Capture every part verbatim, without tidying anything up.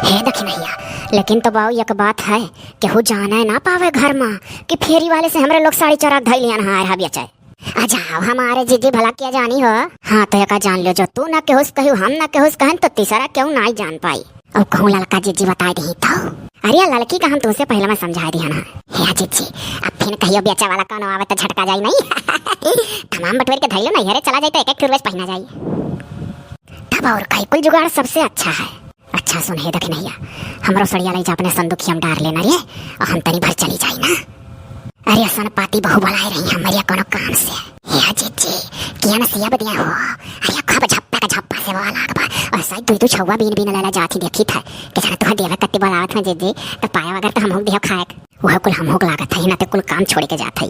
हे दखिनहिया, लेकिन तो बाऊ एक बात है, केहू जाने ना पावे घर मा कि फेरी वाले से हमरे लोग साड़ी चोरा के धइ लिहन हार हा बेचे। आ जाओ हमारे जीजी, भला क्या जानी हो। हाँ, तो एका जान लो, जो तू ना केहू से कहियो, हम ना केहू से कहन, तो तीसरा केहू नाई जान पाई। और कहूँ ललका जीजी बताइ दिही तो? अरे ललकी का हम तुमसे पहले में समझाइ दिहन है। हे जीजी, अब फिर कहियो बेचे वाला कौनो आवे तो झटका जाई नहीं। तमाम बटोर के धइलो नहीं, हरे चला जाई तो एक एक ठुर बस पहिना जाई। तब और कई कुल जुगाड़ सबसे अच्छा है। अच्छा सुन हे दखिनहिया, हमरो सड़िया लइ जा अपने संदूकिया में डार लेना रे, और हम तनी भर चली जाई ना। अरे सनपाती बहू बुलाए रही हमरे कोनो काम से। हे जीजी, किया न सियब दिया हो। अरे खूब झप्पा का झप्पा सेबवा लाग बा। और साइड दुई दू छौवा बीन बीन लेला जात ही देखी था। के जाने तुहा देवे कत्ती बुलावत हैं जीजी, तो पाया अगर तो हम हो दिया खाए। वह कुल हम हो लागत है, ना ते कुल काम छोड़ के जात है।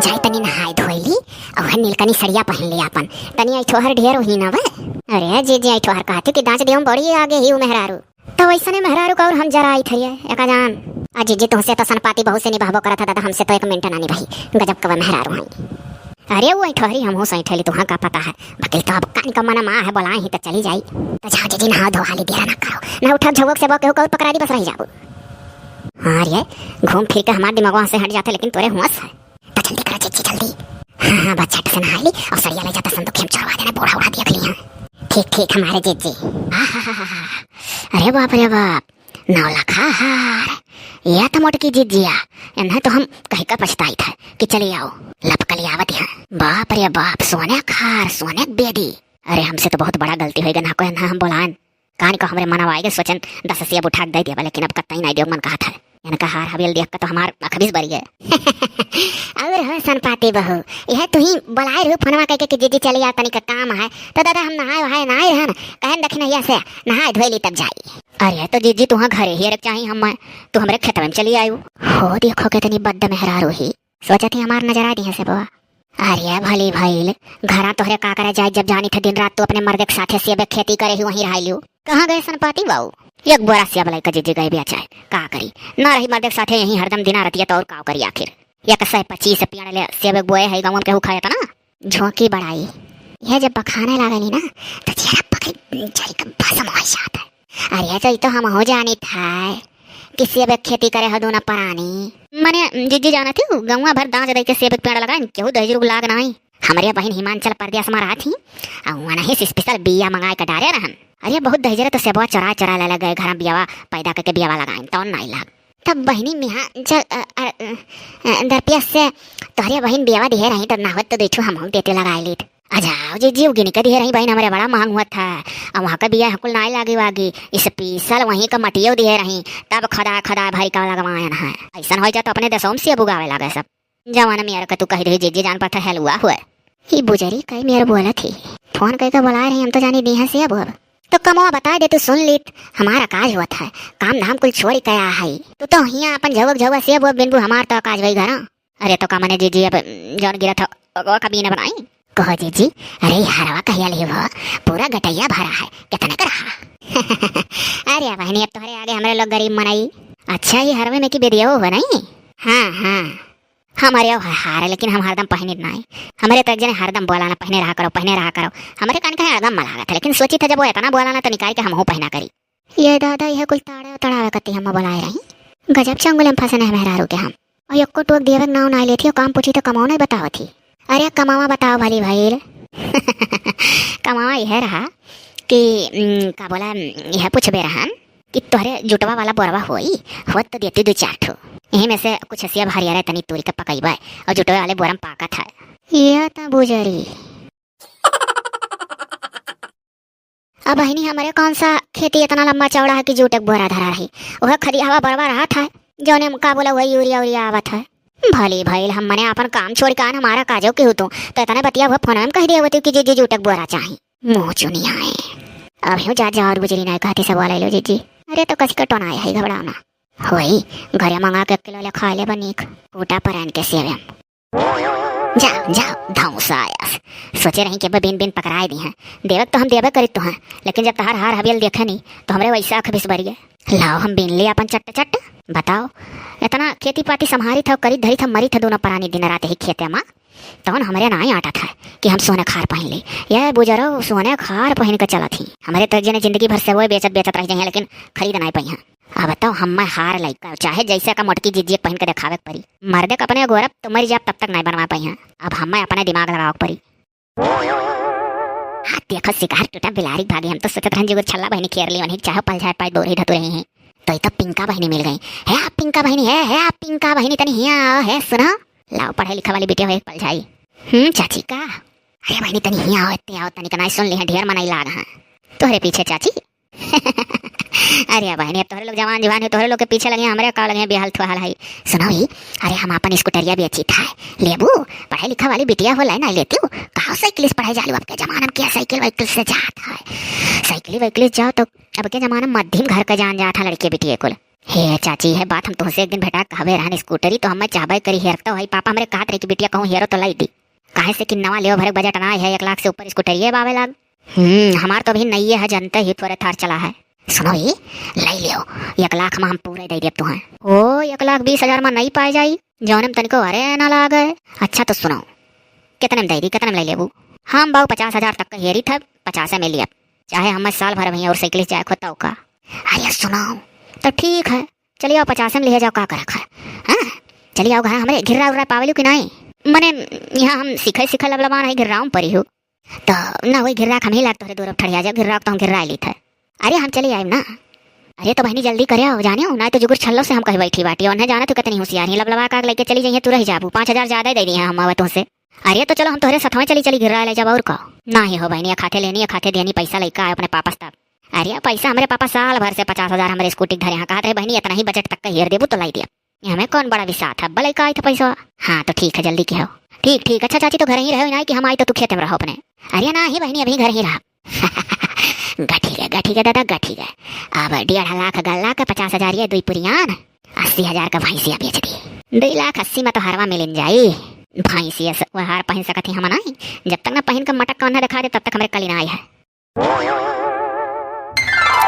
जाए तनी नहाए धोए ली, और वह नीलकनी सड़िया पहन ली आपन। तनी ऐठोहर ढेर हुई ना वे। अरे जीजी ऐठोहर कहते कि दाँच देव बड़ी आगे ही उ मेहरारू। तो वैसने मेहरारू का और हम जरा आई थे एका जान। आ जीजी तुहसे तो सनपाती बहू से निभावो करत है दादा, हमसे तो एक मिनट ना निभाई। गजब कवा मेहरारू हैं। अरे वो ऐठोहरी हम हो सही ठेली, तुहा का पता है। बकिल तो अब कान का मना माँ है, बोलाए ही तो चली जाई। तो जाओ जीजी नहाओ धो हाली देर ना करो। ना उठा झवक से बो केहू का और पकड़ा दी बस रह जाबू। हाँ रे, घूम फिर के हमार दिमागवा से हट जाते, लेकिन तोरे हुआ से। तो जल्दी करो जीजी, जल्दी। हाँ, हाँ, बस झट से नहा ली और सड़िया ले जाता संदूक में चढ़वा देना, बूढ़ा उड़ा देख लिया। ठीक, ठीक, हमारे जीजी। आहाहाहा। अरे बाप रे बाप, नौ लाख हार। यह तो मोटकी जीजिया, इन्हें तो हम कहीं का पछताई था कि चली आओ, लपकली आवत यहाँ। बाप रे बाप, सोने खार, सोने बेदी। अरे हमसे तो बहुत बड़ा गलती होइगा ना, कोई ना हम बोलान। कान को हमरे मनवा आएगा, सोचन दस सेब उठा के दे दिया, लेकिन अब कतई नहीं दियो मन कहा था। इनका हार हवेल देख के तो हमार अखबिस बरी है। और हो सनपाती बहू, यह तू ही बुलाए रहू फोनवा कह के कि जीजी चली आओ, तनिक काम है। तो दादा हम नहाए वहाए नाई रहन, कहन दखिनहिया से नहाए धोए ली तब जाई। अरे तो जीजी तुहा घरे ही रख चाही हम, तू हमरे खेतवे में चली आयु। हो देखो कितनी बद मेहरारू ही। सोचत ही हमार नजर आ दिहे सेबवा। अरे भली भइल, घरा तोहरे का करे जाए, जब जानी थे दिन रात तू अपने मर्दे के साथे सेबे खेती करे ही वहीं रह लियो। कहाँ गए सनपाती बाऊ? एक बोरा सेब लइका जीजी गए बेचाए, का करी, ना रही मर्दे के साथे यहीं हरदम दिना रतिया, तो और का करी आखिर। एक सौ पच्चीस पेड़ ले सेब बोए है, गाँव में केहू खाए था ना। झोंकी बड़ाई, यह जब बखाने लागेली ना, तो चेहरा पकड़ जरी के भस्म हो जाता है। अरे तो ई तो हम हो जानी था कि सेब के खेती करे हो दोनों परानी। मने जीजी जानत ही, गौवा भर दांज दे के सेब के पेड़ लगाइन, केहू दहिजरू लाग नाई। हमरे बहिन हिमाचल प्रदेश में रहत ही, आ वहाँ ही से स्पेशल बिया मंगाए के डारे रहन। अरे बहुत दहिजरे तो सेबवा चोरा चोरा ले ले गए घर में बियावा पैदा करके बियावा लगाइन, तौन नाई लाग। तब बहिनी मिहा जल, अ, अ, अ, अ, दरपिया से तोहरे बहिन बियावा दिहे रही, तब ना होत तो दुई ठो हमहू देते लगाए लीत। आ जाओ जीजी, उ गिनी के दिहे रही बहिन, हमरे बड़ा महंग हुआ था। आ वहाँ का बिया हकुल नाई लागी वागी, स्पेशल वहीं का मटियो दिहे रही, तब खदा खदा भरी का लगवायन है। ऐसन हो जा तो अपने देशों में सेब उगावे लागे सब। जवान मेयर का तू कह दे जीजी, जान पड़ता हलवा हुए। ई बुजरी कई मेयर बोलत ही। फोन कई के बुलाए रही, हम तो जानी दी है सेब अब। तो कमवा बता दे तू सुन लीत, हमारा काज हुआ था, काम धाम कुल छोड़ी कया है। तू तो हियाँ अपन झवक झवक सेब अब बिनबू, हमार तो काज वही घरा। अरे तो का मने जीजी, अब जौन गिरा था, ओकवा का बीन बनाई? कहो जीजी, अरे ई हरवा कहिया ले हो, पूरा गटैया भरा है, कितने का रहा? अरे बहनी, अब तोहरे आगे हमरे लोग गरीब मनई। अच्छा, ई हरवे में की बेदिया हो नहीं? हाँ, हाँ, हमरे हो हार, लेकिन हम हरदम पहनित नाई। हमरे तो एक जने हरदम बोलाना, "पहने रहा करो, पहने रहा करो।" हमरे कान का हरदम मलागत है, लेकिन सोची था जब वो इतना बोलाना तो निकाल के हमहू पहना करी। ये दादा, यह कुल ताड़े और तड़ावे कती हम बोलाए रही। गजब चंगुल में फंसने हैं मेहरारू के हम। और यक्को टोक दिए नाव नाई लेती और काम पूछी तो कमाओ नहीं बतावत ही। अरे कमावा बताओ भली भइल। कमावा यह रहा कि, उम, का बोला, उम, यह पूछबे रहन कि तोहरे जुटवा वाला बोरवा होई, होत तो देती दो चार ठो। यही में से कुछ सेब हरियर है, तनी तोरी के पकइबे और जुटवे वाले बोरम पाकत है। ये तो बुजरी। अब बहिनी, हमरे कौन सा खेती इतना लंबा चौड़ा है कि जूट एक बोरा धरा रही? वह खदियावा बरवा रहा था, जौने में का बोला, वही यूरिया उरिया आवत है। भली भइल, हम मने अपन काम छोड़ के आन, हमारा काजो के हो तू, तो इतने बतिया हुआ फोन में कह दिया होती कि जीजी जूट एक बोरा चाही। मुँह चुनी आए। अब यूं जा जा और गुजरी ना कहती सब वाला लो जीजी। अरे तो कसी कटोना आया है, घबराओ ना। वही घरे मंगा के एक किलो ले खा ले बनीक, कूटा परान के सेवे। जाओ, जाओ, धौंसा आयस। सोचे रही कि अब बिन बिन पकड़ाए दी हैं। देवक तो हम देवे करी तो हैं, लेकिन जब तहार हार हवेल देखे नहीं, तो हमरे वैसा अख बिस बरिए। लाओ हम बीन ले अपन चट्ट चट्ट। बताओ, इतना खेती पाती संभारी था, करी धरी था, मरी था दोनों परानी दिन रात यही खेते मा। तौन हमरे नाई आटत है कि हम सोने खार पहिन ली। ये बुजरो सोने खार पहिन के चलत ही। हमरे तो जने जिंदगी भर से वो बेचत बेचत रह जाइए, लेकिन खरीद नाई पाई हैं। अब तो हम मैं हार लइका, चाहे जैसे का मोटकी जिज्जी पहिन के देखावे के परी। मर्दे के अपने गोरब तो मर जाब, तब तक नाई बनवा पाई हैं। अब हम मैं अपने दिमाग लगावे के परी। हाथ देखो, शिकार टूटा, बिलारी भागी। हम तो सोचत रहन जुगुर छल्ला बहिनी खेर ली, उन्हीं चाहे पल जाए पाए, दो रही ढतुरे ही हैं। तो ये तो पिंका बहिनी मिल गई। हे आप पिंका बहिनी, हे, हे आप पिंका बहिनी, तनी हिया आओ, हे सुनो। लाओ, पढ़े लिखे वाली बिटिया हो, एक पल जाई। हम्म, चाची का? अरे बहिनी, तनी हिया आओ, इतने आओ, तनी कनाई सुन ली है, ढेर मनई लाग हैं तोहरे पीछे चाची। अरे बहिनी, अब तोहरे लोग जवान जवान हो, तोहरे लोग के पीछे लगे, हमरे का लगे, बेहाल थुहाल है। सुनो ही, अरे हम अपन स्कूटरिया बेची था, लेबू? पढ़े लिखे वाली बिटिया हो, लाई ना लेती हूँ। कहाँ साइकिल से पढ़े जालू? अब के जमाना में क्या साइकिल वाइकिल से जात है? साइकिल वाइकिल से जाओ तो अब के जमाना में मध्यम घर का जान जात है लड़के बिटिया कुल। हे चाची, है बात हम तुमसे एक दिन भेटा कहबे रहन, स्कूटरी तो हमें चाहबे करी, हेरतो है। पापा हमरे कहत रहे कि बिटिया कहूँ हेरो तो लाई दी, काहे से कि नवा लेव भरे बजट ना है, एक लाख से ऊपर स्कूटरिये बावे लाग। हम्म, हमार तो अभी नइये है, जनते ही थोरे थार चला है। सुनो ही, लाई लियो, एक लाख में हम पूरे दे देब तुहें। ओ, एक लाख बीस हजार में नहीं पाए जाई, जौने में तनिको अरे ना लागे। अच्छा तो सुनो, कितने में दे दी, कितने में ले लेबू? हम बाऊ पचास हजार तक का हेरी था, पचासे में लिया, चाहे हमें साल भर में और साइकिल से जाए खोता का। अरे सुनो, तो ठीक है, चलिए आओ, पचासे में लिहे जाओ, का करक है? हाँ, चलिए आओ, घर हमरे घिर्रा उर्रा पावेलू कि नहीं? मने यहाँ हम सीखे सीखे लबलबान है, घिर्राऊँ परी हूँ। तो ना वही घिर्रा हम ही लाग तोहरे दूर अब ठड़िया जाओ, घिर्रा तो हम घिर्रा ली थे। अरे हम चले आइब ना। अरे तो बहनी जल्दी करे आओ, जाने हो, ना तो जुगुर छल्लो से हम कहे बैठी बाटी, और न जाना तू कितनी होशियार है, लबलबा का लेके चली जाइए, तू रह जाबू, पाँच हजार ज्यादा ही दे दिए हम आवे तुमसे। अरे तो चलो हम तोहरे सथवे चली, चली घिर्रा ले जाब और का। ना ही हो बहनी, खाते लेनी है, खाते देनी, पैसा लेके आए अपने पापा से तब। अरे पैसा हमरे पापा साल भर से पचास हजार हमरे स्कूटी के धरे हैं, कहत रहे बहनी इतना ही बजट तक का हेर देबू तो लाई दिया। ये हमें कौन बड़ा विसात है, भले का आई तो पैसा। हाँ तो ठीक है, जल्दी के हो। ठीक ठीक, अच्छा चाची तो घर ही रहो ना कि हम आई तो तू खेते में रहो अपने। अरे ना ही बहनी, अभी घर ही रहा। गठी गए, गठी गए दादा, गठी गए। अब डेढ़ लाख गल्ला के पचास हजार ये दुई पुरियान, अस्सी हजार का भैंसिया बेच दी। दुई लाख अस्सी में तो हरवा मिलिन जाई। भैंसिया से वो हार पहन सकत ही हम नहीं, जब तक ना पहन के मटक का ओन्हा दिखा दे तब तक हमरे कली ना आई है।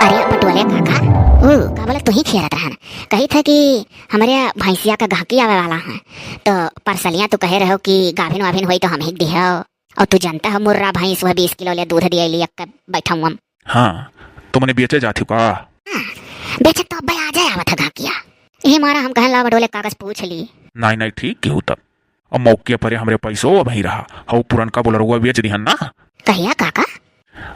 अरे बटोले काका, ओ का बोला, तू ही खेरत रहन, कही था कि हमरे भैंसिया का गहकी आवे वाला है, तो परसलिया तू कहे रहो कि गाभिन वाभिन होई तो हम ही दिहो। और तू जानता है मुर्रा भैंस वह बीस किलो ले दूध दिए ली, एक बैठा हुआ। हाँ, तो मने बेचे जात हो का? हाँ, बेचे तो अब्बे आ जाए आवत है गहकिया। यही मारा हम कहन ला बटोले कागज पूछ ली। नहीं नहीं, ठीक की हो तब। अब मौके पर हमरे पैसो अब ही रहा, हऊ पुरनका बोलरुआ बेच दिहन ना। कहिया काका?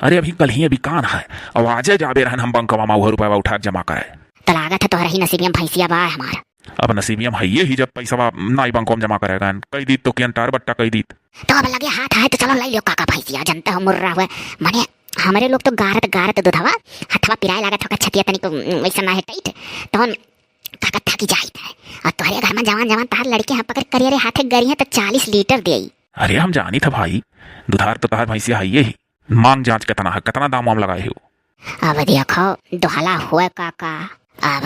अरे अभी कल ही अभी कान है, अब आजे जाबे रहन हम बंकवा मा उहे रुपया उठा के जमा करे। त लागत है तोहरा ही नसीबिया में भैंसिया बा हमार। अब नसीबिया में हइये ही, जब पैसवा नाई बंकवा में जमा करे गन, कई दीत तो कियन टार बट्टा कई दीत। तो अब लगे हाथ है तो चलो लाई लियो काका भैंसिया, जनते हो मुर्रा हुए, मने हमरे लोग तो गारत गारत दुधवा हथवा पिराए लागत होका, छतिया तनिक वैसा ना है टाइट, तौन काका थकी जाइत है। और तोहरे घर में जवान जवान तार लड़के हैं पकड़ करियरे हाथे गरिया तो चालीस लीटर देई। अरे हम जानी था भाई, दुधार तो तहार भैंसिया हइये ही। मांग जांच कितना है, कितना दाम वाम लगाए हो? अब देखो, दोहला हुए काका, अब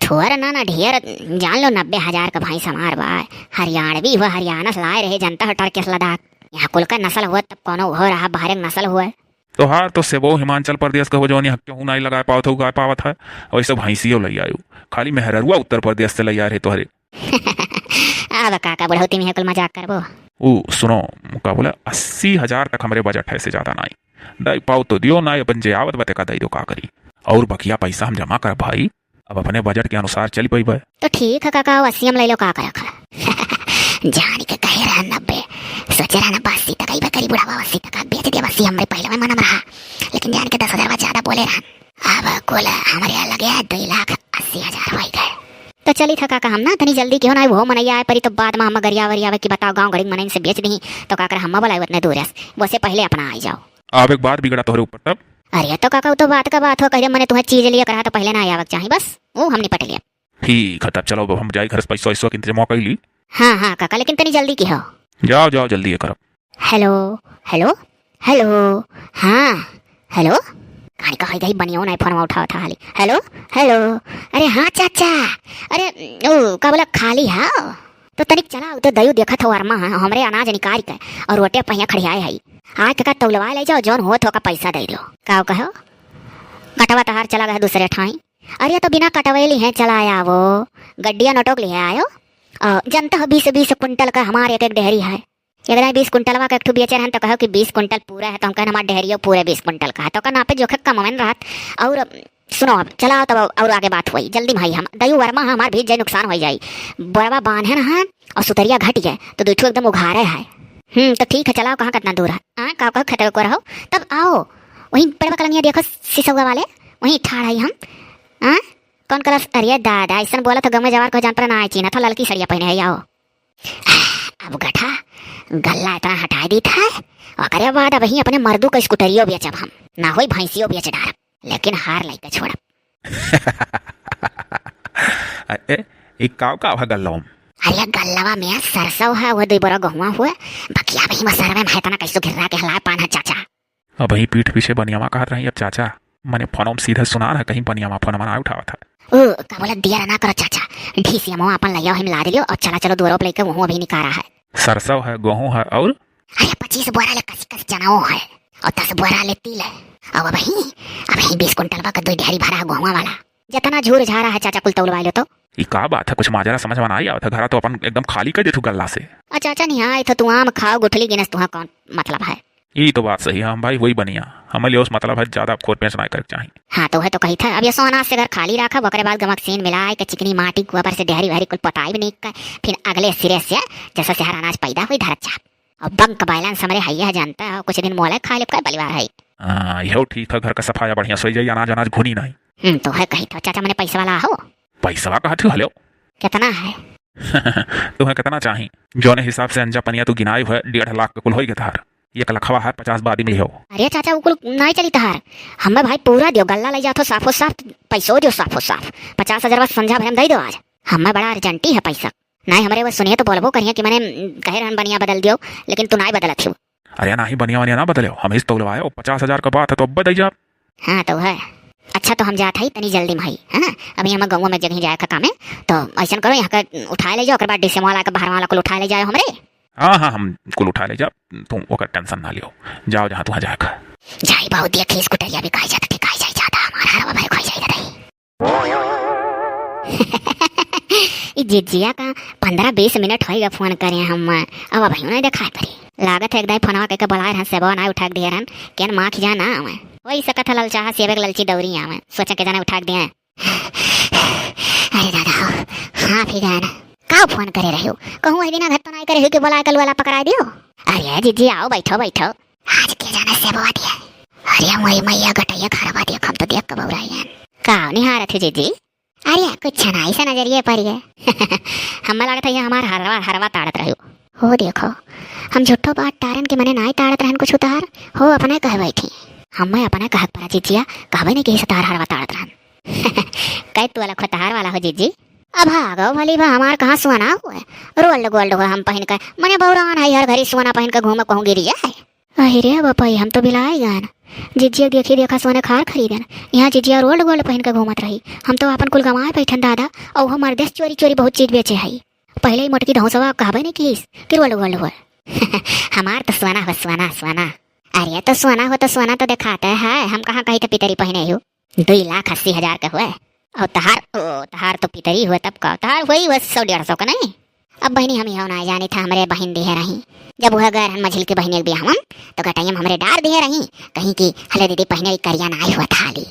थोर ना ना ढेर, जान लो नब्बे हजार का भैंस हमार बा। हरियाणवी हुए, हरियाणा से लाए रहे, जनता हो टर्किश लद्दाख। यहाँ कुल का नस्ल हुए तब कोनो हो रहा, बाहरे नस्ल हुए। तोहार तो सेबो हिमाचल प्रदेश का हो, जौन यहाँ केहू नाई लगाए पावत हो, उगाए पावत है। वैसे भैंसियो लई आयो, खाली मेहररुआ उत्तर प्रदेश से लई आ रहे तोहरे। अब काका बुढ़ौती में है कुल मजाक करबो। ऊ सुनो, का बोला, अस्सी हजार तक हमरे बजट है, से ज्यादा नाई। दई पाओ तो दियो, नाई अपन जे आवत बा तेका दई दो, का करी। और बकिया पैसा हम जमा करब भाई, अब अपने बजट के अनुसार चल पइबे। तो ठीक है काका, अस्सी हम ले लो, का करक है। जान के कहे रहा नब्बे, सोचे रहा ना अस्सी तक अइबे करी बुढ़ावा, अस्सी तक बेच देब, अस्सी हमरे पहले में मनम रहा, लेकिन जान के दस हजार ज्यादा बोले रहा। अब कुल हमरे लगे दुई लाख अस्सी हजार हो गए। तो चली था काका, हम ना तनी जल्दी क्यों ना, वो मनैया आए परी तो बाद में हम गरिया वरियावे कि बताओ गाँव घड़ी के मनई से बेच दी तो का करे, हम बोलाई उतने दूर है, वो से पहले अपना आई जाओ। आवे के बाद बिगड़ा तोहरे ऊपर तब। अरे तो काका, वो तो बात का बात हो, कह दे मने तुम्हें चीज लिए करा तो पहले ना आवे के चाही, बस वो हम निपट लिया। ठीक है तब चलो, अब हम जाई घर से पैसा वैसा के इंतजाम कर ली। हाँ हाँ काका, लेकिन तनी जल्दी की हो। जाओ जाओ, जल्दी ये करब। हेलो, हेलो, हेलो। हाँ, हेलो। कहानी का होई गई, बनियो ना फोन उठावत है हाली। हेलो, हेलो। अरे हाँ चाचा, अरे ओ का बोला, खाली है तो तनिक चला, उ तो दयू देखत हो अरमा है, हमरे अनाज निकाल के और रोटे पहिया खड़ियाए है। आके का तौलवा ले जाओ, जौन होत हो का पैसा दे दो। का कहो? कटवा तहार चला गया दूसरे ठाई। अरे तो बिना कटवइली है, चला आवो, गड्डिया नटोक लिहे आयो। अ, जनता हो, बीस बीस कुंटल का हमार एक एक डेहरी है। एक दाई बीस कुंटलवा का एक ठो बेचे रहन तो कहो कि बीस कुंटल पूरा है, तो हम कहन हमार डेहरियो पूरे बीस कुंटल का है, तो का नापे जोखे कम में रहत। और सुनो, अब चला आओ तब और आगे बात हुई, जल्दी में हई हम, दयू वर्मा है हमार, भीज जाई नुकसान हो जाई। बोरवा बांधे ना है और सुतरिया घट गए तो दुई ठो एकदम उघारे है। हम्म, तो ठीक है, चलाओ, कहाँ कितना दूर है? हाँ, का कहो खेतवे को रहो, तब आओ वहीं पेड़वा कलंगिया देखो, सिसौआ वाले, वहीं ठाड़ है हम। हाँ, कौन कलर? अरे दादा, ऐसन बोला तो गमे जवार को जान पर ना आए चीन्हा था, ललकी सड़िया पहने है, आओ। अब गठा गल्ला इतना हटाए दी था, ओकरे बाद अब ही अपने मर्दू का स्कूटरियो बेचब हम, ना होई भैंसियो बेच डारब, लेकिन हार लइके छोड़ब। ए, ई काव काव है गल्लवा में? अरे गल्लवा में सरसों है, वो दुई बोरा गहुआ हुए, बकिया भी मसरवे में है, इतना कैसो घिर्रा के हलाए पान है चाचा। अब ही पीठ पीछे बनियावा कहत रही, अब चाचा मने फोनों में सीधा सुना रहा, कहीं बनियावा फोनवा ना उठावत है। ओ, का बोला, दिया ना करो चाचा, ढीसिया मवा अपन लइया हम लाद लियो और चला चलो दोरो पे लेके वहूँ अभी निकारा है। सरसों है, गेहूँ है और? अरे पच्चीस बोरा ले कसी कसी चनाओ है और दस बोरा ले तिल है। अब अबही, अबही बीस कुंटलवा का दुई ढेरी भरा है गेहुआ वाला। जितना झूर झारा है चाचा कुल तौलवा लो तो। ई का बात है, कुछ माजरा समझ में ना आवत है, घरा तो अपन एकदम खाली कर देथू गल्ला से। आ चाचा निहाय तो तू आम खाओ गुठली गिनस, तुहा कौन मतलब है? ई तो बात सही है, हम भाई वही बनिया, हमें लियोस मतलब है, ज्यादा खोर पेंच ना करे के चाही। हाँ, तो है तो कही था, अब ये सोना से घर खाली रखा, ओकरे बाद गमक सीन मिलाए के चिकनी माटी गोबर से डेहरी वहरी कुल पोताई भी नहीं कर, फिर अगले सिरे से जैसा से हर अनाज पैदा हुई धरत जा। अब bank balance हमरे हइया है, जानता है, कुछ दिन मोले खा लेब का परिवार है। हाँ, यहो ठीक है, घर का सफाया बढ़िया सोई जाई, अनाज अनाज घुनी नहीं। हम्म, तो है कही तो चाचा मने पैसा वाला हो। पैसवा कहत हो, हेलो। कितना है? तुम्हें कितना चाही? जौने हिसाब से अंजा पनिया तू गिनाई है, डेढ़ लाख के कुल होई गे तहार। एक लखवा है, पचास बादी में लिहो। अरे चाचा, उ कुल नहीं चली तहार। हमें भाई पूरा दियो, गल्ला ले जात हो साफो साफ, पैसो दियो साफो साफ। पचास हजार बस संझा भर में दे दो आज। हमें बड़ा अर्जेंटी है पैसा। नहीं हमरे वो सुनिए तो बोलबो करिए कि मैंने, उम, कहे रहन बनिया बदल दियो, लेकिन तू नहीं बदलत हो। अरे नाही बनिया वनिया ना बदले हो, हम इस तौलवाए हो, पचास हजार का बात है तो अब दे जा। हाँ तो है। अच्छा तो हम जात हई तनी जल्दी में हई, है ना? अभी हम गौवा में जगह जाए का काम है, तो ऐसन करो यहाँ का उठाए ले जाओ, ओकर बाद डीसी वाला के बाहर वाला कुल उठाए ले जाओ हमरे। हाँ हाँ, हम कुल उठाए ले जा, तुम ओकर tension ना लियो, जाओ जहाँ तुहाँ जाए का। जाई बहुत देखी स्कूटरिया भी काई जाता, ठिकाई जाई जाता, हमारा हरवा भाई खोई जाई जाता। ई जिज्जिया का पन्द्रह बीस मिनट होइगा फोन करे हम, अब अबहियो नहीं देखाई परी। लागत है एक दाई फोनवा कइके बोलाए रहन, सेबवा नहीं उठा के दिए रहन, केन माँ खिजा ना आवे। वही सकत है ललचाहा सेबे के ललची दौरी आवे, सोचे के जाने उठा के दिए। अरे दादा हो, हाँ फिर गाना। का फोन करे रहे हो? कहूँ वही दिना घर तो नहीं करे हो कि बोलाए कल वाला पकड़ा दियो। अरे जिज्जी आओ, बैठो बैठो। आज के जाना सेबवा दिया। अरे मोरी मैया गटैया खरवा दिया, हम तो देख के बौराई गए। का निहारत हो जिज्जी? अरे कुछ ना, ऐसा नजरिए पड़ गए। हमें लगता है ये हमार हरवा, हरवा ताड़त रहे हो। हो देखो, हम झूठो बात टारन के मने नाई ताड़त रहन कुछ उतार। हो अपने कह बैठी। हमें अपने कहक परा जिज्जिया, कहबे नहीं कि इस तार हरवा ताड़त रहन। कै तू अलग तार वाला हो जिज्जी? अब भागो भली बा, हमार कहाँ सुना हुए। रोल्ड गोल्ड हुए हम पहन के, मने बौरान है हर घड़ी सोना पहन के घूमे कहूँ गिरी जाए। अहि रे बपई, हम तो बिलाई गन। जिज्जिया देखी देखा सोने खार खरीदन। यहाँ जिज्जिया रोल्ड गोल्ड पहन के घूमत रही। हम तो आपन कुल गंवाए बैठन दादा, और वो मर्देस चोरी चोरी बहुत चीज बेचे हई। पहले ही मोटकी धौंसवा कहबे नहीं किस कि रोल्ड गोल्ड हुए। हमार तो सोना हो, सोना, सोना। अरे तो सोना हो तो सोना तो दिखाते है, हम कहाँ कही थे पितरी पहने हो। दुई लाख अस्सी हजार के हुए। और तहार, ओ, तहार तो पितरी हुए तब का, तहार हुई हुए सौ डेढ़ सौ का नहीं। अब बहिनी हम इहो ना जानी था, हमरे बहिन दिहे रही। जब वह गए रहन मझिल के बहिनी के बियाहवन, तो गटैया में हमरे डार दिहे रही, कहीं कि हले दीदी पहिने करिया ना आई हुआ थाली।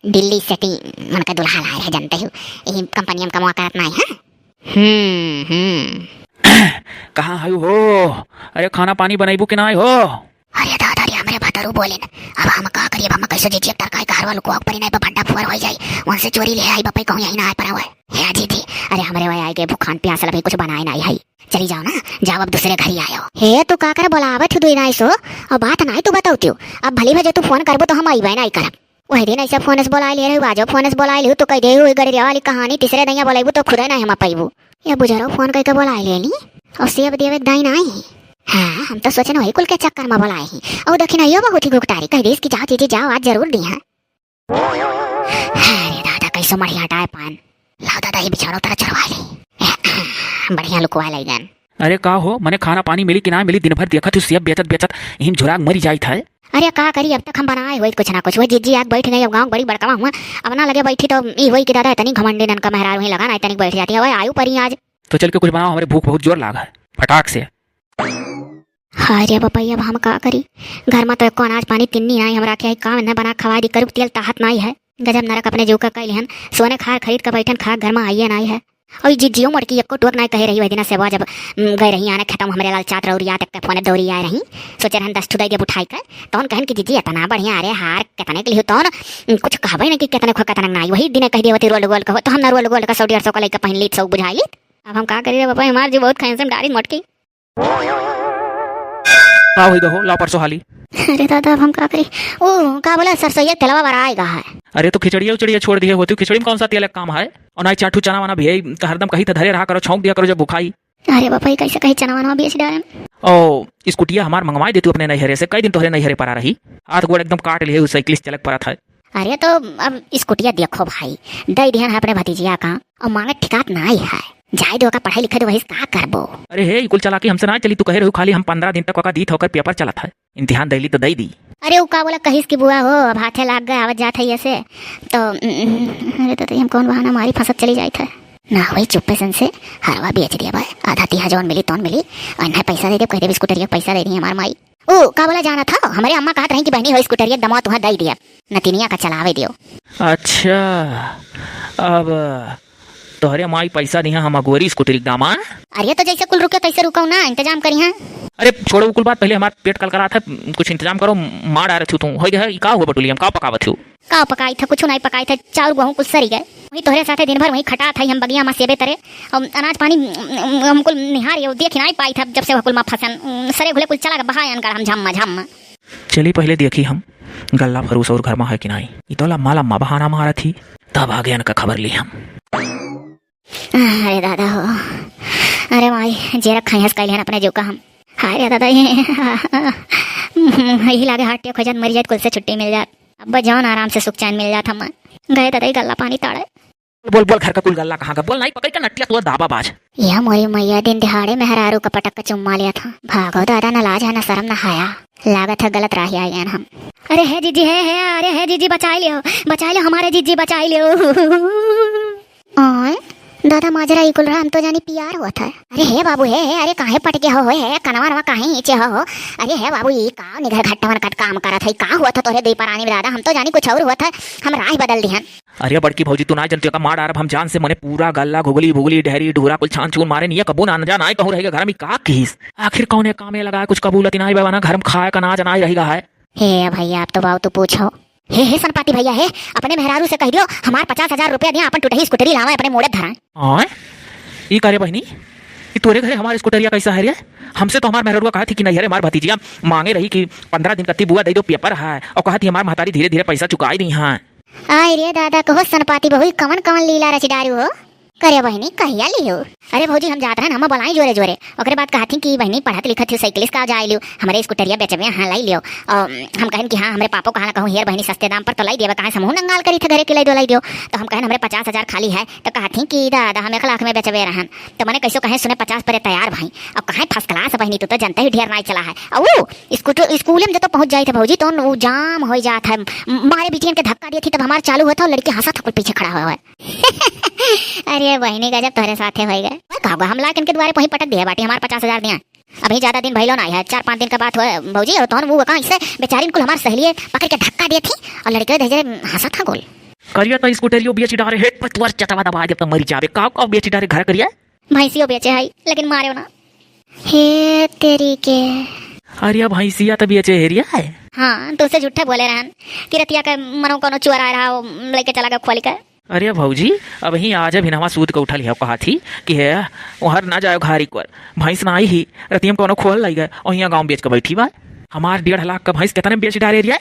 दिल्ली से ती मन का दुल्हा लाए रहे, जानते हो, यही कंपनी में कमा करत ना है। हम्म, हम्म। कहाँ है हो? अरे खाना पानी बनैबू कि ना हो? अरे दादा रे, हमरे भतरू बोलिन, अब हम का करी, अब हम कैसे जिज्जी तरकारी का हरवा लुकवा ऊपर ही नहीं, भंडा फुअर हो जाई, उनसे चोरी ले आई बपई कहूँ यही ना आए पर हुए। हे जिज्जी, अरे हमरे वही आए गए भूखान प्यास लगे, कुछ बनाए नहीं है, चली जाओ ना, जाओ अब दूसरे घर ही आयो। हे तू का कर बोलावत हो दुई नाई सो, अब बात नहीं तू बताओ, अब भली भजे तू फोन करबो तो हम अइबे नहीं करब। वही दिन ऐसे फोन से बोलाए ले रहे, आजो फोन से बोलाए ले, तो कह दे हुई गड़रिया वाली कहानी, तीसरे दैया बोलेबू तो खुदे नहीं हम पैबू। ये बुजरो फोन करके बोलाए लेनी, और सेब देवे के दाई नहीं। हाँ, हम तो सोचन वही कुल के चक्कर में बोलाए ही। और देखी नहीं, यो बहुत ही घुघटारी, कह दीस कि जाओ जीजी जाओ, आज जरूर दी है। अरे दादा, कैसो मढ़िया हटाए पान। लाओ दादा, ये बिछौना उतारा चढ़वा ले। बढ़िया लुकवा ले गन। अरे का हो, मने खाना पानी मिली कि ना मिली, दिन भर देखत हूँ सेब बेचत बेचत इहिम झुराक मरी जाइत है। अरे का करी, अब तक हम बनाए होई कुछ ना कुछ। वही जिज्जी आके बैठ गई, अब गाँव बड़ी बड़कावा हुआ, अब ना लगे बैठी तो ई होई कि दादा इतनी घमंडी ननका मेहरारू ही लगा ना, इतनी बैठ जाती है, वही आयु परी आज। तो चल के कुछ बनाओ, हमरे भूख बहुत जोर लाग है, फटाक से। हाय रे बपई, अब हम का करी? घर मा तो एको अनाज पानी तिन्नी नाई, हमरा के काम न बना खवाए दी, करुक तेल ताहत नाई है। गजब नरक अपने जीव का कैली हन, सोने खार खरीद के बैठन, खा घर मा आइए नाई है। और जिज्जियो मोटकी एको टोक नाई कहे रही, वही दिना से वो जब, उम, गए रही आने खेतम हमरे लाल चात रौरिया तक के फोने दौरी आए रही, सोचे रहन दस ठू दे देब उठाई के, तौन कहन कि जिज्जी इतना बढ़िया, अरे हार कितने के लिहो तौन, उम, कुछ कहबे नहीं कि कितने खो कितने नाई, वही दिने कह दिए होती rolled gold कहो, तो हम ना rolled gold का सौ डेढ़ सौ का लेके पहन ली, सौ बुझाई ली। अब हम का करी रे बाबा, हमार जी बहुत खाइन से डारी मोटकी। का होई गहो, लाओ परसों हाली। अरे दादा, अब हम का करी? ओ, का बोला, सरसोईया तेलवा बराएगा है। अरे तो खिचड़िया उचड़िया छोड़ दिए होती, खिचड़ी में कौन सा तेल का काम है? और ना ही चार ठू चना वना भी है, तो हरदम कही तो धरे रहा करो, छौंक दिया करो जब भुखाई। अरे बापा, ई कैसे कही चना वना बेच डारे? ओ, स्कूटिया हमार मंगवाए दे तू अपने नैहरे से, कई दिन तोहरे नैहरे परा रही, हाथ गोड़ एकदम काट लिए, उ साइकिल से चलक परत है। अरे तो अब स्कूटिया देखो भाई, दे दिहन है अपने भतीजिया का, और मांगे ठिकात नाई है। जाए दो का पढ़ाई लिखे दो, वही से का करबो? अरे हे, ई कुल चालाकी हमसे ना चली, तू कहे रहू खाली हम पन्द्रह दिन तक ओका दीत होकर पेपर चलत है, इम्तिहान दैली तो दई दी। अरे उ का बोला कहिस कि बुआ हो, अब हाथे लाग गए, आवत जात है ऐसे तो, अरे तो, तो हम कौन बहाना मारी, फंसत चली जाइत है। ना होई चुप्पे सन से हरवा बेच दिया भाई, आधा तिहा जौन मिली तौन मिली, और ना पैसा दे दे, कह दे स्कूटरिया के पैसा दे दी हमार माई। ओ, का बोला जाना था? हमरे अम्मा कहत रही कि बहनी हो, स्कूटरिया दमवा तुहा दई दिया, नतिनिया का चलावे दियो। अच्छा, अब तोहरे माई पैसा दिहा हम अगोरी स्कूटरी के दामा? अरे तो जैसे कुल रुके तैसे रुको ना, इंतजाम करी हाँ। अरे छोड़ो कुल बात, पहले हमार पेट कलकलात है, कुछ इंतजाम करो, मार आ रही तू। हो गया है, ई का हुआ बटुली, हम का पकावत हो? का पकाई था? कुछ नहीं पकाई था, चाउर गहूँ कुछ सरी गए। वही तोहरे साथे दिन भर वही खटा था हम बगिया मा सेबे तरे, और अनाज पानी हम कुल निहार ये देख नहीं पाई था, जब से वह कुल मा फसन सरे घुले कुल चला गए बहायन कर हम झम्मा झम्मा। चली पहले देखी हम गल्ला फरूस और घर मा है कि नाई। ई तो लम्मा लम्मा बहाना मारत ही, तब आगे अनका खबर ली हम। अरे दादा हो, अरे माई, जे रखा हंस कैले हन अपने जो का हम। हाय रे दादा, ये यही लागे heart attack हो जात, मर जात, कुल से छुट्टी मिल जात। अब जौन आराम से सुख चैन मिल जात हम। गए दादा, ई गल्ला पानी ताड़े। बोल, बोल, घर का कुल गल्ला कहाँ का? बोल, नहीं पकड़ के नटिया तोड़ दाबा बाज। या मोरी मैया, दिन दिहाड़े मेहरारू का पटक के चुम्मा लिया था। भागो दादा, न लाज है, न शर्म, न हाया। लागत है गलत राह आए गए हम। अरे हे जीजी, हे, हे, अरे हे जीजी, बचाई लियो, बचाई लियो, हमारे जीजी, बचाई लियो। ओए, दादा माजरा ई कुल रहा, हम तो जानी पियार हुआ था। अरे हे बाबू, हे, हे, अरे काहे पटके हो, हे, हे, कनवा नवा काहे नीचे हो, हो? अरे हे बाबू, ई का निगर घट्टवन कट काम करत है, का हुआ था तोरे दुई परानी में दादा? हम तो जानी कुछ और हुआ था, हम राह बदल दिहन। अरे बड़की भौजी, तू ना जनती का मार डारब हम जान से, मने पूरा गल्ला, घुगली, भुगली, ढेरी, ढूरा, कुल छान छून मारे, नहीं कबू ना, ना जान आई कहूँ रहेगा घर में, का किहिस? आखिर कौने कामे लगा, कुछ कबूलत नाई बा ना, घर में खाए का नाज नाई रही गा है। हे भैया, अब तो बाऊ तू पूछो। हे, हे सनपाती भैया, हे, अपने मेहरारू से कह दियो, हमार पचास हजार रुपया दिया, अपन टुटही स्कूटरी लावे, अपने मोड़े धराए। आय? ई का रे बहिनी? ई तोरे घरे हमार स्कूटरिया कैसा है रे? हमसे तो हमार मेहररुआ कहा थी कि नहीं, अरे हमार भतीजिया मांगे रही कि पन्द्रह दिन कत्ती बुआ दे दो, पेपर है, और कहा थी हमार महतारी धीरे धीरे पैसा चुकाई दी हाँ। आय रे दादा, कहो सनपाती बहू, ई कवन कवन लीला रच डारू हो? करे बहिनी, कहिया लियो? अरे भौजी, हम जात रहन, हम बोलाई जोरे जोरे। ओकरे बाद कहत ही कि बहिनी, पढ़त लिखत ही, साइकिलिस का जाए लियो, हमरे स्कूटरिया बेचबे, हाँ, लाई लियो। और हम कहन कि हाँ, हमरे पापो कहा ना कहूँ, हेर बहिनी, सस्ते दाम पर तो लाई देवे, कहाँ से मुँह नंगाल करी थे घरे के लाई दो, लाई दियो। तो हम कहन, हमरे पचास हजार खाली है, तो कहत ही कि दादा, हम एक लाख में बेचबे रहन। तो मने कैसो कहे सुने, पचास परे तैयार भाई। और कहाँ first class बहिनी, तू तो जनते ही ढेर नाई चला है। और वो स्कूटर, स्कूल में जब तो पहुँच जाई थे भौजी, तो वो जाम हो जात है, मारे बिटियन के धक्का दिए थी, तब हमार चालू होता, लड़की हंसा था, कुल पीछे खड़ा हुआ है। अरे बहिनी, गजब तोहरे साथे होई गए। ओए, का हुआ? हम लाके इनके दुआरे पहुंच पटक दिए बाटी, हमार पचास हजार दिया। अभी ज्यादा दिन भइलो ना है, चार पाँच दिन का बात हुआ भौजी, और तोहन वो कहाँ इससे बेचारी इनको हमार सहेलिए पकड़ के धक्का दिए थी और लड़के धीरे हंसा था गोल। करिया तो स्कूटरियो बेच डारे, हेड पर तुअर चटवा दबा दे तो मरी जावे। का, का बेच डारे घर करिया? भैंसियो बेचे है, लेकिन मारे ना। हे तेरी के। अरे भैंसिया तो बेचे हेरिया है। हाँ, तुमसे झूठे बोले रहन कि रतिया के मनो कोनो चोर आ रहा हो, लेके चला गया खोल के। अरे भौजी, अबहीं आज अभी नवा सूत के उठल है, कहा थी कि हे, ओहर ना जाओ घारी कर, भैंस ना आई ही, रतिया में कोनो खोल लाई गए, और यहाँ गाँव बेच के बैठी बा। हमार डेढ़ लाख का भैंस कितने में बेच डारे रिया?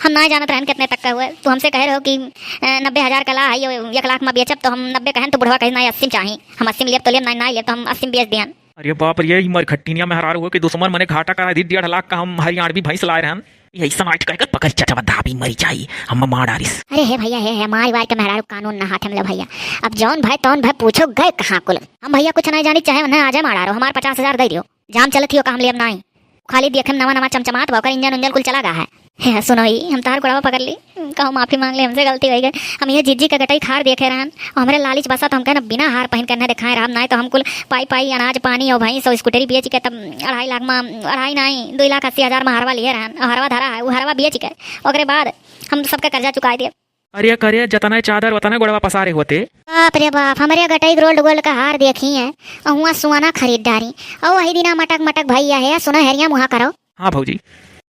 हम ना जानत रहन कितने तक का हुए, तू हमसे कहे रहो कि, अ, नब्बे हजार का ला है, यो एक लाख में बेचब, तो हम नब्बे कहन, तो बुढ़वा कहे, "नहीं, अस्सी में चाही, हम अस्सी में लेब तो लेब, नहीं, नहीं लेब तो हम अस्सी में बेच दियन।" अरे बाप रे, ई मरखट्टिनिया मेहरारू हो कि दुश्मन मने घाटा करा दी, डेढ़ लाख का हम हरियाणवी भैंस लाए रहन। ये ऐसा नाइट कह के पकड़ चटवा दाबी मरी जाई, हम मार डारिस। अरे हे भैया, हे, हे, मारी वार के मेहरारू कानून ना हाथे में ले भैया। अब जौन भय तौन भय पूछो गए कहाँ कुल। हम भैया कुछ नहीं जानी, चाहे उन्हें आजे मार डारो, हमार पचास हजार दे दियो। जाम चलत ही ओका हम लेब नाई। खाली देखे में नवा नवा चमचमात बा, ओकर इंजन उंजन कुल चला गा है। हे, सुनो ई, हम तोहार गोड़वा पकड़ ली, कहूँ माफी माँग ले, हमसे गलती होइ गए। हम ये जिज्जी के गटई क हार देखे रहन, अउर हमरे लालिच बसा तो हम कहेन बिना हार पहिन के न देखाए रहब, नाहीं तो हम कुल पाई पाई अनाज पानी अउर भैंस अउर स्कूटरी बेचि के तब अढ़ाई लाख मा, अढ़ाई नाहीं, दुइ लाख अस्सी हजार मा हरवा लिहे रहन, अउर हरवा धरा है, उ हरवा बेचि के ओकरे बाद हम सबके कर्जा चुकाइ देब। अरे करे, जतने चादर ओतने गोड़वा पसारे होते। बाप रे बाप, हमरे गटई क रोल्ड गोल्ड क हार देखिहैं, अउर हुआँ सोना खरीद डारी, अउर वही दिना मटक मटक भइया है, सुनो हेरिया मुहा करो। हाँ भौजी,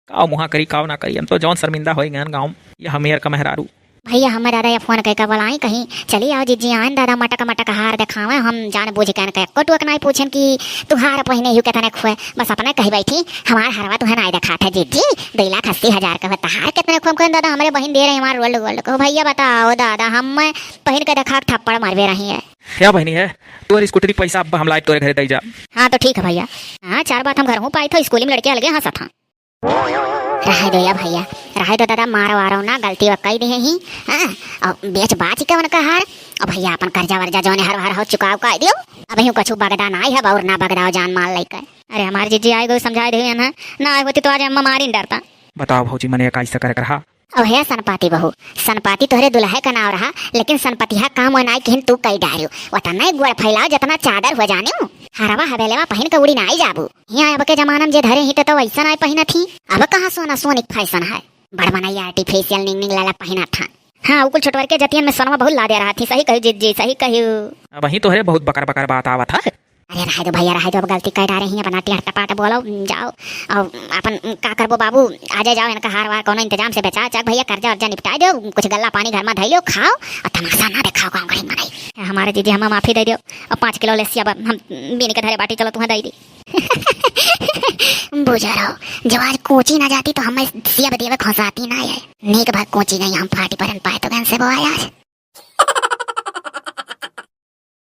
काव मुहा करी, काव ना करी, हम तो जौन शर्मिंदा होइ गएन गाँव, ये हमेर क मेहरारू। भइया, हमें दादा ये फोन कइके बोलाई, कहीं चली आओ जिज्जी आएन दादा, मटक मटक हार देखावे, हम जान बूझ के इनका एको टुक नाहीं पूछेन कि तू हार पहिने ही केतने क हुए, बस अपने कही बैठी, हमार हरवा तुहे नाहीं देखात है जिज्जी, दुइ लाख अस्सी हजार क हुए, तहार केतने क हुए? हम कहेन दादा, हमरे बहिन दे रही हमार रोल्ड गोल्ड क। भइया बताओ दादा, हम पहिन के देखा के थप्पड़ मरबे रही है। क्या बहिनी है, तोर स्कूटरी क पैसा अब हम लाइब तोरे घरे दई जा। हाँ तो ठीक है भइया। हाँ, चार बात हम घरहूँ पाई थो, स्कूली में लड़के अलगे हँसत हाँ। रहे दो या भइया, रहे दो दादा, मारो वारो ना, गलती वा कई दिहे ही। हाँ, अउर बेच बाच के उनका हार, अउर भइया अपन कर्जा वर्जा जौने हर हर हो चुकाव कइ दियो। अबहियों कछु बगदा नाहीं है, अउर ना बगदाओ जान माल लइके। अरे हमार जिज्जी आइ गई, समझाइ देहु इन्हें, ना आइ होती तो आज अम्मा मारी न डरता। बताओ भौजी, मने का ऐसा करे रहा? अब हे सनपाती बहू, सनपाती तोहरे दुल्हे का नाव रहा, लेकिन सनपतिहा काम नाई किहिन तू कई डारियो। वतना गोड़ फैलाओ जतना चादर हो जानियो। हरवा हवेलेवा पहिन के उड़ी नाई जाबू। हियाँ अब के जमाना में जे धरे हिट तो वैसा नाई पहिनत ही। अब कहाँ सोना सोनिक फैशन है। बड़ मनई artificial निंग निंग लाला पहिनत हन। हाँ, उ कुल छोटवर के जतियन में सोनवा बहुत लादे रहत ही। सही कही जिज्जी, सही कही। अबहीं तोहरे बहुत बकर बकर बात आवत है। अरे रहे दो भइया, रहे दो, अब गलती कर डारे ही, अपना टेढ़ टपाट बोलो, जाओ। अउर अपन का करबो बाबू, आ जाए जाओ, इनका हार वार कौनो इंतजाम से बेचा चक भइया, कर्जा वर्जा निपटाए दो, कुछ गल्ला पानी घर में धई लो, खाओ, अउर तमाशा ना देखाओ गाँव गरीब मनई। हमारे जिज्जी, हमें माफी दे दियो, अउर पाँच किलो ले सेब हम बीन के धरे बाटी, चलो तुम्हें दे दी। बुझा रहो, जब आज कोची ना जाती तो हमें सेब देवे खोसाती ना है। नीक भाग कोची गई, हम फाटी परन पाए तो गन से बोआ आज।